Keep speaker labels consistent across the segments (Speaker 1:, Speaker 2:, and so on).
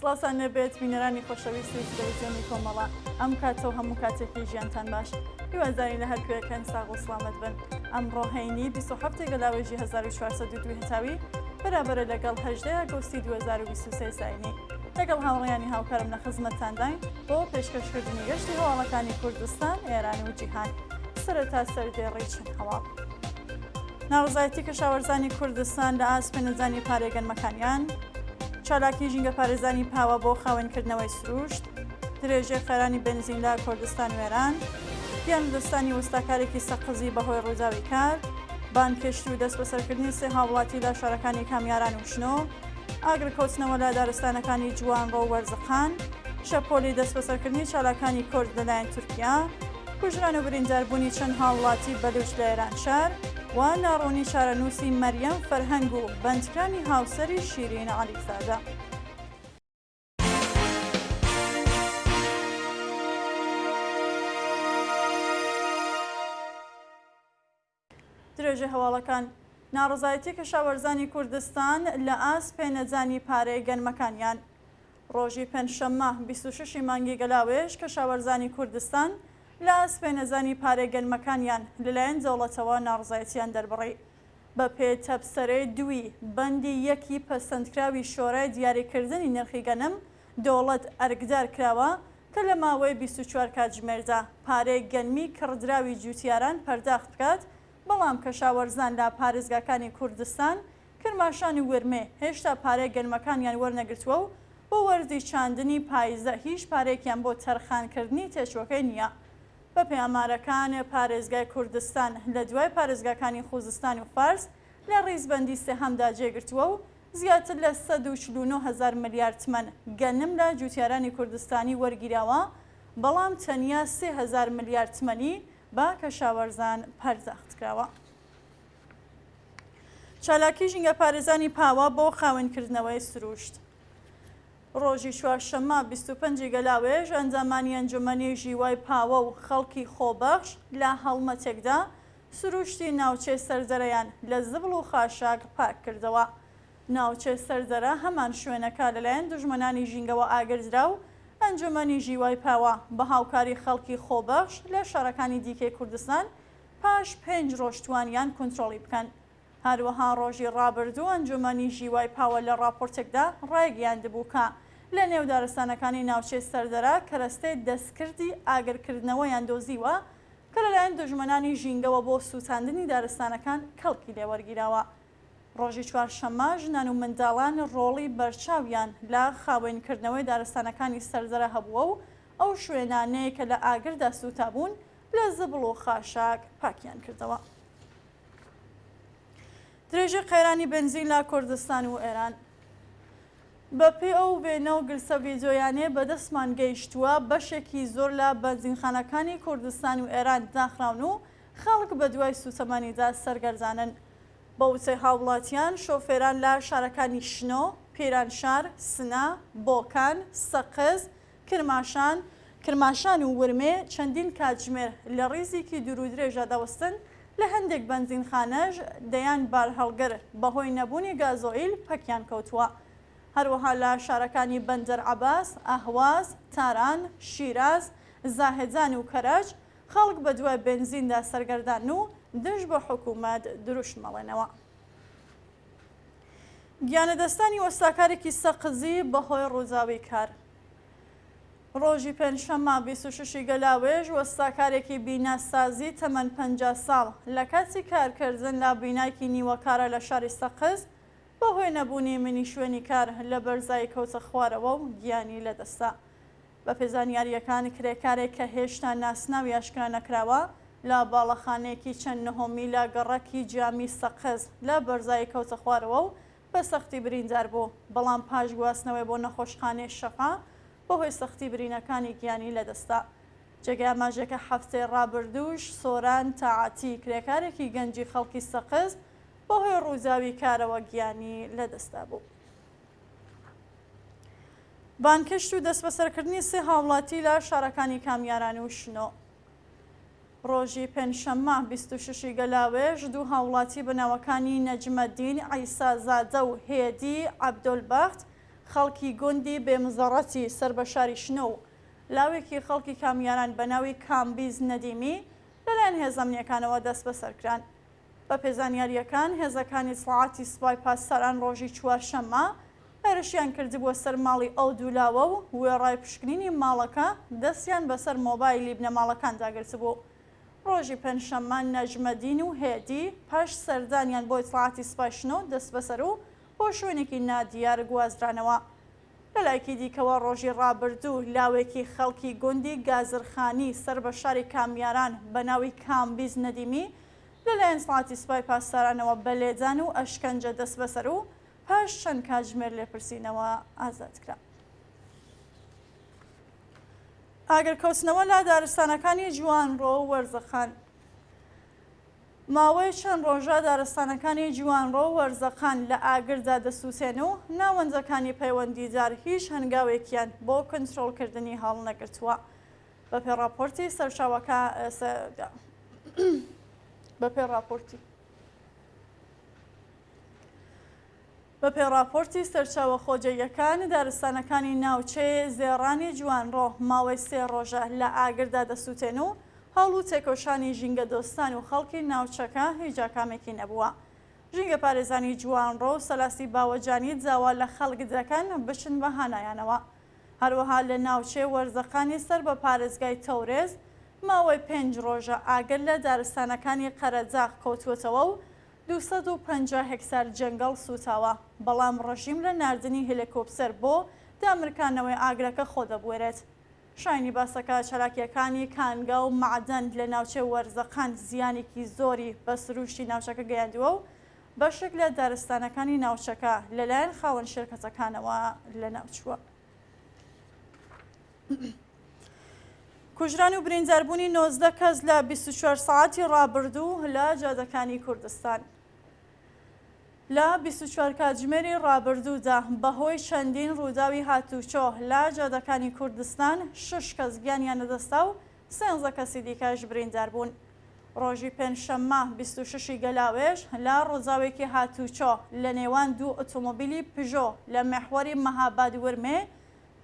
Speaker 1: سڵاوتان لێبێت بینەرانی خۆشەویستی تەلەڤیزیۆنی کۆمەڵە ئەم کاتە و هەموو کاتێکی ژیانتان باش هیوادارین لە هەر کوێکەن ساغ و سڵامەت بن ئەمڕۆ هەینی 27 گەلاوێژی 1402 هەتاوی بەرابەرە لەگەڵ 18 ئاگۆستی 2023 زاینی لەگەڵ هاوڕێیانی هاوکارم لە خزمەتتانداین بۆ پێشکەشکردنی گەشتی هەواڵەکانی کوردستان ئێران و جیهان سەرەتا سەردێڕی چەند هەواڵ. ناڕەزایەتی کەشاوەرزانی کوردستان لە ئاست پێنەدانی پارەی گەنمەکانیان، چالاکی ژینگەپارێزانی پاوە بۆ خاوێنکردنەوەی سروشت، درێژەی قەیرانی بەنزین لە کوردستان و ئێران، گیانلەدەستدانی وەستاکارێکی سەقزی بەهۆی ڕووداوی کار، بانگهێشت و دەستبەسەرکردنی سێ هاوڵاتی لە شارەکانی کامیاران و شنۆ، ئاگرکەوتنەوە لە دارستانەکانی جوانڕۆ و وەرزقان، شەپۆلی دەستبەسەرکردنی چالاکانی کورد لەلایەن تورکیا، کوژران و برینداربوونی چەند هاوڵاتی بەلوچ لە ئێرانشار و ناڕوونی چارەنووسی مەریەم فەرهەنگ و بەندکرانی هاوسەری شیرین عەلیزادە. درێژەی هەواڵەکان، ناڕەزایەتی کەشاوەرزانی کوردستان لە ئاست پێنەدانی پارەی گەنمەکانیان. ڕۆژی پێنجشەممە 26 ی مانگی گەلاوێژ کەشاوەرزانی کوردستان لە ئاست پێنەدانی پارەی گەنمەکانیان لەلایەن دەوڵەتەوە ناڕەزایەتیان دەربڕی. بە پێی تەبسەرەی دووی بەندی یەکی پەسەندکراوی شۆرای دیاریکردنی نرخی گەنم، دەوڵەت ئەرکدار کراوە کە لە ماوەی 24 کاتژمێردا پارەی گەنمی کڕدراوی جووتیاران پەرداخت بکات، بەڵام کەشاوەرزان لە پارێزگاکانی کوردستان، کرماشان و ورمێ هێشتا پارەی گەنمەکانیان وەرنەگرتووە و بۆ وەرزی چاندنی پایزە هیچ پارەیەکیان بۆ تەرخانکردنی تێچووەکەی نییە. بەپێی ئامارەکان، پارێزگای کوردستان لە دوای پارێزگاکانی خوزستان و فارس لە ڕیزبەندی سێهەمدا جێگرتووە و زیاتر لە 149 هەزار ملیار تمەن گەنم لە جووتیارانی کوردستانی وەرگیراوە، بەڵام تەنیا 3000 ملیار تمەنی بە کەشاوەرزان پەرداخت کراوە. چالاکی ژینگەپارێزانی پاوە بۆ خاوێنکردنەوەی سروشت. ڕۆژی چوارشەممە 25 ی گەلاوێژ ئەندامانی ئەنجومەنی ژیوای پاوە و خەڵکی خۆبەخش لە هەڵمەتێکدا سروشتی ناوچەی سەردەرەیان لە زبڵ و خاشاک پاک کردەوە. ناوچەی سەردەرە هەمان شوێنەکە لەلایەن دوژمنانی ژینگەوە ئاگردرا و ئەنجومەنی ژیوای پاوە بە هاوکاری خەڵکی خۆبەخش لە شارەکانی دیکەی کوردستان پاش پێنج ڕۆژ توانیان کونترۆڵی بکەن. هەروەها ڕۆژی ڕابردوو ئەنجومەنی ژیوای پاوە لە ڕاپۆرتێکدا ڕایگەیاندبوو کە لە نێو دارستانەکانی ناوچەی سەردەرە کەرەستەی دەستکردی ئاگرکردنەوەیان دۆزیوە کە لەلایەن دوژمنانی ژینگەوە بۆ سووتاندنی دارستانەکان کەڵکی لێ وەرگیراوە. ڕۆژی چوارشەممە ژنان و منداڵان ڕۆڵی بەرچاویان لە خاوێنکردنەوەی دارستانەکانی سەردەرە هەبووە و ئەو شوێنانەی کە لە ئاگردا سووتابوون لە زبڵ و خاشاک پاکیان کردەوە. درێژەی قەیرانی بەنزین لە کوردستان و ئێران. بەپێی ئەو وێنە و گرتە ڤیدیۆیانەی بەدەستمان گەیشتووە، بەشێکی زۆر لە بەنزینخانەکانی کوردستان و ئێران داخراون و خەڵک بەدوای سووتەمەنیدا سەرگەردانن. بە وتەی هاوڵاتیان، شۆفێران لە شارەکانی شنۆ، پیرانشار، سنە، بۆکان، سەقز، کرماشان، کرماشان و ورمێ چەندین کاتژمێر لە ڕیزێکی دوورودرێژدا دەوەستن، لە هەندێک بەنزینخانەش دەیان بارهەڵگر بەهۆی نەبوونی گازۆئیل پەکیان کەوتووە. هەروەها لە شارەکانی بەندەر عەباس، ئەهواز، تاران، شیراز، زاهێدان و کەرەج خەڵک بەدوای بەنزیندا سەرگەردانن و دژ بە حکوومەت دروشم ئەڵێنەوە. گیانلەدەستدانی وەستاکارێکی سەقزی بەهۆی ڕووداوی کار. ڕۆژی پێنجشەممە 26 ی گەلاوێژ وەستاکارێکی بیناسازی تەمەن 50 ساڵ لە کاتی کارکردن لە بینایکی نیوەکارە لە شاری سەقز بەهۆی نەبوونی منی شوێنی کار لە بەرزایی کەوتە خوارەوە و گیانی لەدەستدا. بەپێی زانیارییەکان کرێکارێک کە هێشتا ناسناوی ئاشکرا نەکراوە لە باڵەخانەیەکی چەند نهۆمی لە گەڕەکی جامی سەقز لە بەرزایی کەوتە خوارەوە و بە سەختی بریندار بوو، بەڵام پاش گواستنەوەی بۆ نەخۆشخانەی شەفا بەهۆی سەختی برینەکانی گیانی لەدەستدا. جێگەی ئاماژەکە هەفتەی ڕابردووش سۆران تاعەتی کرێکارێکی گەنجی خەڵکی سەقز بەهۆی ڕووداوی کارەوە گیانی لەدەستدابوو. بانگهێشت و دەستبەسەرکردنی سێ هاوڵاتی لە شارەکانی کامیاران و شنۆ. ڕۆژی پێنجشەممە 26 ی گەلاوێژ دوو هاوڵاتی بە ناوەکانی نەجمەدین عیسازادە و هێدی عەبدولبەخت. خەڵکی گوندی بێمزەڕەتی سەر بە شاری شنۆ و لاوێکی خەڵکی کامیاران بە ناوی کامبیز نەدیمی لەلایەن هێزە ئەمنییەکانەوە دەستبەسەر کران. بەپێی زانیارییەکان، هێزەکانی ئیتڵاعاتی سوپای پاسداران ڕۆژی چوارشەممە هێرشیان کردبووە سەر ماڵی ئەو دوو لاوە و وێڕای پشکنینی ماڵەکە دەستیان بەسەر مۆبایلی بنەماڵەکاندا گرتبوو. ڕۆژی پێنجشەممە نەجمەدین و هێدی پاش سەردانیان بۆ ئیتڵاعاتی سوپای شنۆ دەستبەسەر و بۆ شوێنێکی نادیار گوازرانەوە. لەلایەکی دیکەوە ڕۆژی ڕابردوو لاوێکی خەڵکی گوندی گازرخانی سەر بە شاری کامیاران بە ناوی کامبیز نەدیمی لەلایەن ئیتڵاعاتی سوپای پاسدارانەوە بە لێدان و ئەشکەنجە دەستبەسەر و پاش چەند کاتژمێر لێپرسینەوە ئازاد کرا. ئاگرکەوتنەوە لە دارستانەکانی جوانڕۆ و وەرزەخان. ماوەی چەند ڕۆژە دارستانەکانی جوانڕۆ و وەرزەخان لە ئاگردا دەسووتێن و ناوەندەکانی پەیوەندیدار هیچ هەنگاوێکیان بۆ کنترۆڵکردنی هەڵنەگرتووە. بەپێی ڕاپۆرتی سەرچاوەکە بەپێی ڕاپۆرتی بەپێی ڕاپۆرتی سەرچاوە خۆجێیەکان، دارستانەکانی ناوچەی زێڕانی جوانڕۆ ماوەی سێ ڕۆژە لە ئاگردا دەسووتێن و هەوڵ و تێکۆشانی ژینگەدۆستان و خەڵکی ناوچەکە هیچ ئاکامێکی نەبووە. ژینگەپارێزانی جوانڕۆ و سەلاسی باوەجانی داوا لە خەڵک دەکەن بچن بە هانایانەوە. هەروەها لە ناوچەی وەرزەقانی سەر بە پارێزگای تەورێز ماوەی پێنج ڕۆژە ئاگر لە دارستانەکانی قەرەجاغ کەوتووەتەوە و 250 هێکتار جەنگەڵ سووتاوە، بەڵام ڕژیم لە ناردنی هێلێکۆپتەر بۆ دامرکانەوەی ئاگرەکە خۆ دەبوێرێت. شایانی باسە کە چالاکییەکانی کانگا و مەعدەن لە ناوچەی وەرزەقان زیانێکی زۆری بە سرووشتی ناوچەکە گەیاندووە و بەشێک لە دارستانەکانی ناوچەکە لەلایەن خاوەن شێرکەتەکانەوە لەناوچووە. کوژران و برینداربوونی 19 کەس لە 24 سەعاتی ڕابردوو لە جادەکانی کوردستان. لە 24 کاتژمێری ڕابردوودا بەهۆی چەندین ڕووداوی هاتوچۆ لە جادەکانی کوردستان شش کەس گیانیان لەدەستا و سێنزە کەسی دیکەش بریندار بوون. ڕۆژی پێنجشەممە 26 ی گەلاوێژ لە ڕووداوێکی هاتوچۆ لە نێوان دوو ئۆتۆمۆبیلی پژۆ لە میحوەری مەهاباد-ورمێ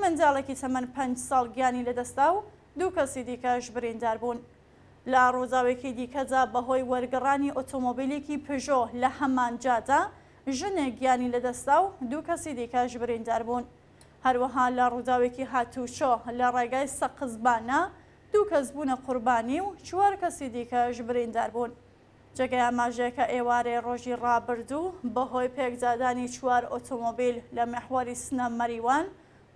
Speaker 1: منداڵێکی تەمەن پێنج ساڵ گیانی لەدەستدا و دوو کەسی دیکەش بریندار بوون. لە ڕووداوێکی دیکەدا بەهۆی وەرگەڕانی ئۆتۆمۆبیلێکی پژۆ لە هەمان جادە ژنێک گیانی لەدەستدا و دوو کەسی دیکەش بریندار بوون. هەروەها لە ڕووداوێکی هاتووچۆ لە ڕێگای سەقز-بانە دوو کەس بوونە قوربانی و چوار کەسی دیکەش بریندار بوون. جێگەی ئاماژەیە کە ئێوارەی ڕۆژی ڕابردوو بەهۆی پێکدادانی چوار ئۆتۆمۆبیل لە میحوەری سنە-مەریوان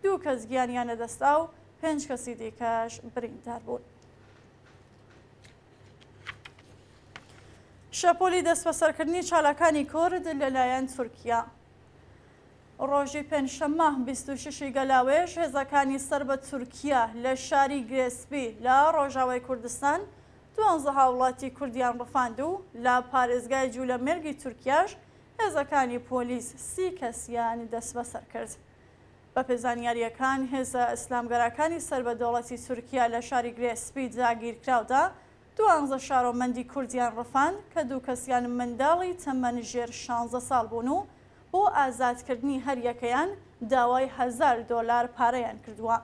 Speaker 1: دوو کەس گیانیان لەدەستدا و پێنج کەسی دیکەش بریندار بوون. شەپۆلی دەستبەسەرکردنی چالاکانی کورد لەلایەن تورکیا. ڕۆژی پێنجشەممە 26 ی گەلاوێژ هێزەکانی سەر بە تورکیا لە شاری گرێسپی لە ڕۆژاوای کوردستان دوانزە هاوڵاتی کوردیان ڕفاند و لە پارێزگای جولەمێرگی تورکیاش هێزەکانی پۆلیس سی کەسیان دەستبەسەر کرد. بەپێ زانیارییەکان هێزە ئیسلامگەراکانی سەر بە دەوڵەتی تورکیا لە شاری گرێ سپی داگیرکراودا دوانزە شارۆمەندی کوردیان ڕفاند کە دوو کەسیان منداڵی تەمەن ژێر شانزە ساڵ بوون و بۆ ئازادکردنی هەریەکەیان داوای هەزار دۆلار پارەیان کردووە.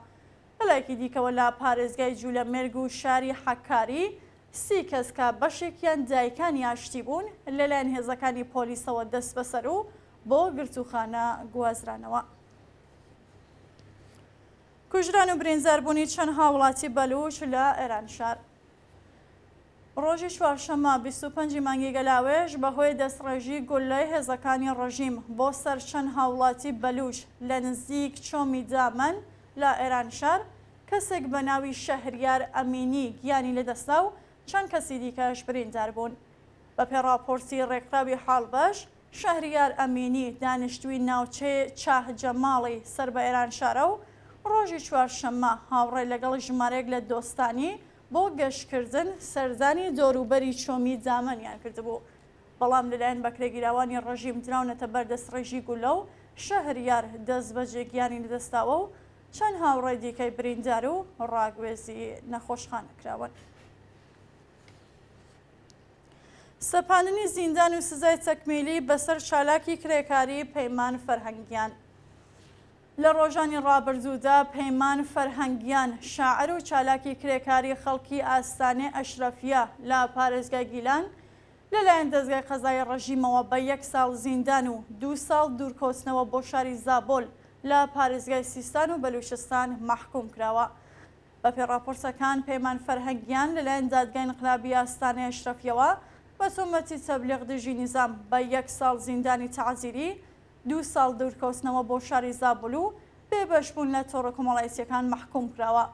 Speaker 1: لەلایەکی دیکەوە لە پارێزگای جولەمێرگ و شاری حەککاری سی کەس کە بەشێکیان دایکانی ئاشتی بوون لەلایەن هێزەکانی پۆلیسەوە دەستبەسەر و بۆ گرتووخانە گوازرانەوە. کوژران و برینداربوونی چەند هاوڵاتی بەلووچ لە ئێرانشار. ڕۆژی چوارشەممە 25 ی مانگی گەلاوێژ بەهۆی دەستڕێژی گوللەی هێزەکانی ڕژیم بۆ سەر چەند هاوڵاتی بەلووچ لە نزیک چۆمی دامەن لە ئێرانشار کەسێک بە ناوی شەهریار ئەمینی گیانی لەدەستدا و چەند کەسی دیکەش بریندار بوون. بەپێ ڕاپۆرتی ڕێکخراوی حاڵبەش، شەهریار ئەمینی دانیشتووی ناوچەی چاه جەماڵی سەر بە ئێرانشارە و ڕۆژی چوارشەممە هاوڕێ لەگەڵ ژمارەیەک لە دۆستانی بۆ گەشتکردن سەردانی دەوروبەری چۆمی دامەنیان کردبوو، بەڵام لەلایەن بەکرێگیراوانی ڕژیم دراونەتە بەر دەستڕێژی گوللە و شەهریار دەستبەجێ گیانی لەدەستداوە و چەند هاوڕێی دیکەی بریندار و ڕاگوێزی نەخۆشخانە کراون. سەپاندنی زیندان و سزای تەکمیلی بەسەر چالاکی کرێکاری پەیمان فەرهەنگیان. لە ڕۆژانی ڕابردوودا پەیمان فەرهەنگیان، شاعر و چالاکی کرێکاری خەڵکی ئاستانەی ئەشرەفیە لە پارێزگای گیلان، لەلایەن دەزگای قەزایی ڕژیمەوە بە یەک ساڵ زیندان و دوو ساڵ دوورکەوتنەوە بۆ شاری زابۆل لە پارێزگای سیستان و بەلوچستان مەحکووم کراوە. بەپێی ڕاپۆرتەکان پەیمان فەرهەنگیان لەلایەن دادگای ئینقلابی ئاستانەی ئەشرەفیەوە بە تۆمەتی تەبلیغ دژی نیزام بە یەک ساڵ زیندانی تەعزیری، دوو ساڵ دوورکەوتنەوە بۆ شاری زابل و بێبەشبوون لە تۆڕە کۆمەڵایەتییەکان مەحکووم کراوە.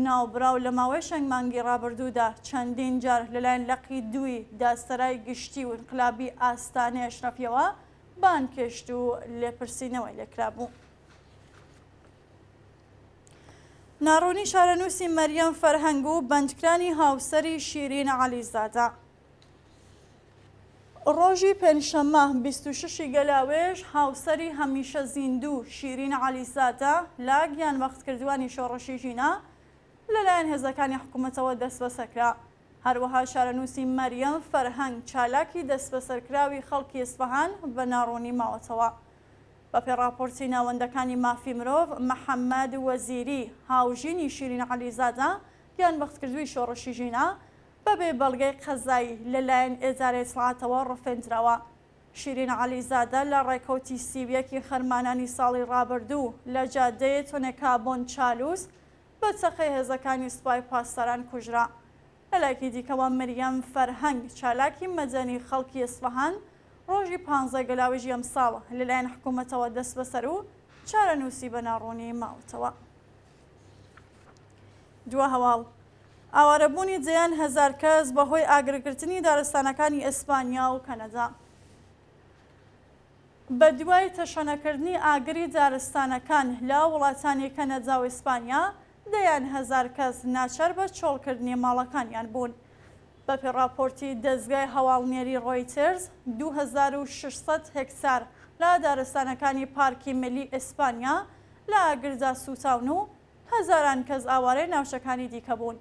Speaker 1: ناوبراو لە ماوەی چەند مانگی ڕابردوودا چەندین جار لەلایەن لقی دووی دادسەرای گشتی و ئینقلابی ئاستانەی ئەشرەفیەوە بانگهێشت و لێپرسینەوەی لێکرابوو. ناڕوونی چارەنووسی مەریەم فەرهەنگ و بەندکرانی هاوسەری شیرین عەلیزادە. ڕۆژی پێنجشەممە 26 ی گەلاوێژ هاوسەری هەمیشە زیندوو شیرین عەلیزادە لە گیانبەختکردووانی شۆڕشی ژینا لەلایەن هێزەکانی حکوومەتەوە دەستبەسەرکرا. هەروەها چارەنووسی مەریەم فەرهەنگ چالاکی دەستبەسەرکراوی خەڵکی ئیسفەهان بە ناڕوونی ماوەتەوە. بەپێی ڕاپۆرتی ناوەندەکانی مافی مرۆڤ، محەممەد وەزیری، هاوژینی شیرین عەلیزادە، گیانبەختکردووی شۆڕشی ژینا، بەبێ بەڵگەی قەزایی لەلایەن ئێدارەی ئیتڵاعاتەوە ڕفێندراوە. شیرین عەلیزادە لە ڕێکەوتی 31 ی خەرمانانی ساڵی ڕابردوو لە جادەی تونێکابۆن چالوس بە چەقەی هێزەکانی سوپای پاسداران کوژرا. لەلایەکی دیکەوە مریەم فەرهەنگ، چالاکی مەدەنی خەڵکی ئیسفەهان، ڕۆژی پانزە گەلاوێژی ئەمساڵ لەلایەن حکوومەتەوە دەستبەسەر و چارەنووسی بە ناڕوونی ماوەتەوە. دوا هەواڵ، ئاوارەبوونی دەیان هەزار کەس بەهۆی ئاگرگرتنی دارستانەکانی ئیسپانیا و کەنەدا. بەدوای تەشەنەکردنی ئاگری دارستانەکان لە وڵاتانی کەنەدا و ئیسپانیا، دەیان هەزار کەس ناچار بە چۆڵکردنی ماڵەکانیان بوون. بەپێی ڕاپۆرتی دەزگای هەواڵنێری ڕۆیتێرز، 2600 هێکتار لە دارستانەکانی پارکی ملی ئیسپانیا لە ئاگردا سووتاون و هەزاران کەس ئاوارەی ناوچەکانی دیکە بوون.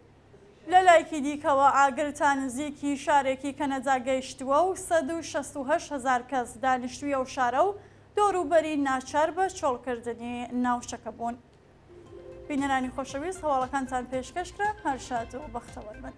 Speaker 1: لەلایەکی دیکەوە ئاگر تا نزیکی شارێکی کەنەدا گەیشتووە و 168 هەزار کەس دانیشتووی ئەو شارە و دەوروبەری ناچار بە چۆڵکردنی ناوچەکە بوون. بینەرانی خۆشەویست هەواڵەکانتان پێشکەش کران هەر شاد و بەختەوەر بن.